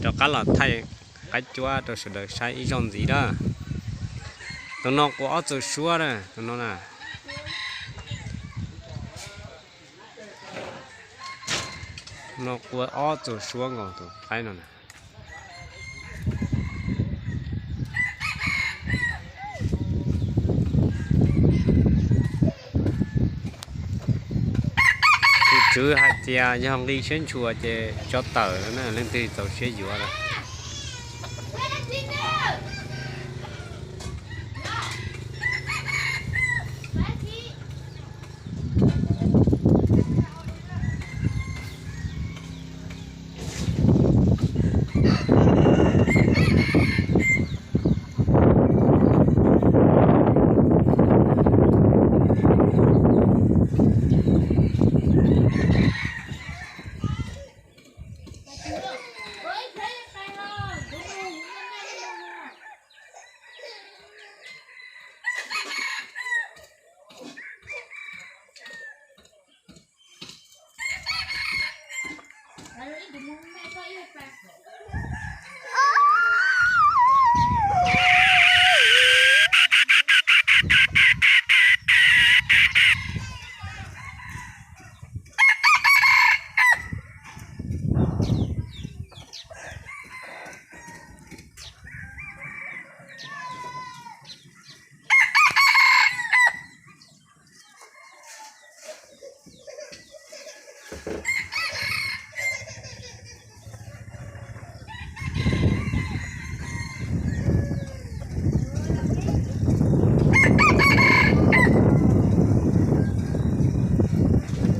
Rov qab los thaij qaib cuab rau sawv daws saib ib zaug ntxiv na. Tus no qua ob txus suab na, tus no na. No qua ob txus suab nkaus tus qaib no na. Tus tswv hais tias yog nqi siab ntshua ces tso tawm na, leej twg txaus siab yuav lawm.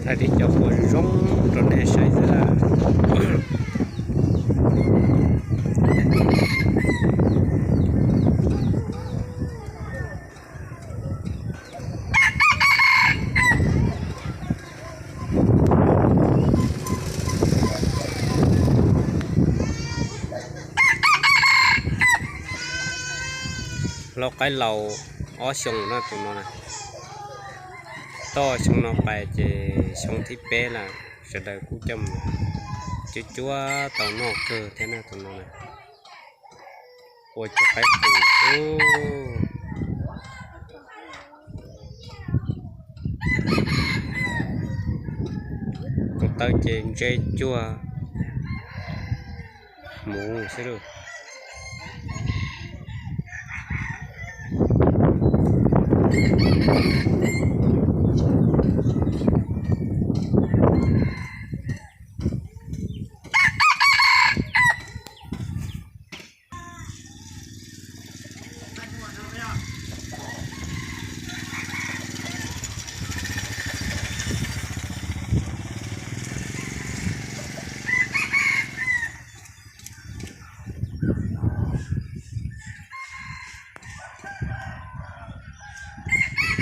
Thaij tib co quas zoo rau nej saib xwb. Lau qaib laus ob xyoo na tus no na. Toj xyoo no pais ces xyoo thib peb lawm, sawv daws kuj coj mus cuab cuab tau noj kawg thiab na tus no na. Ua cov qaib qus xwb. Tus taw ces ntse cuag hmuv xwb lauj.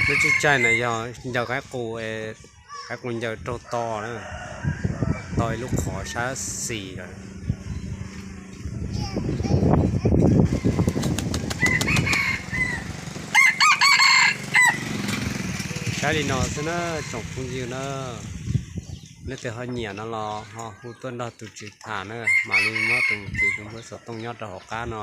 Lub tsheb tsaig na yog ncaws qaib qus, qaib qus ncaws raug to na, to ib lub qhov sab xis lawm. Saib li no xwb na tsoom phooj ywg na, leej twg ho nyiam no los ho hu tuaj nrog tus tswv tham na, mam li muab tus tswv tus npawb xov tooj nyob rau hauv qab no.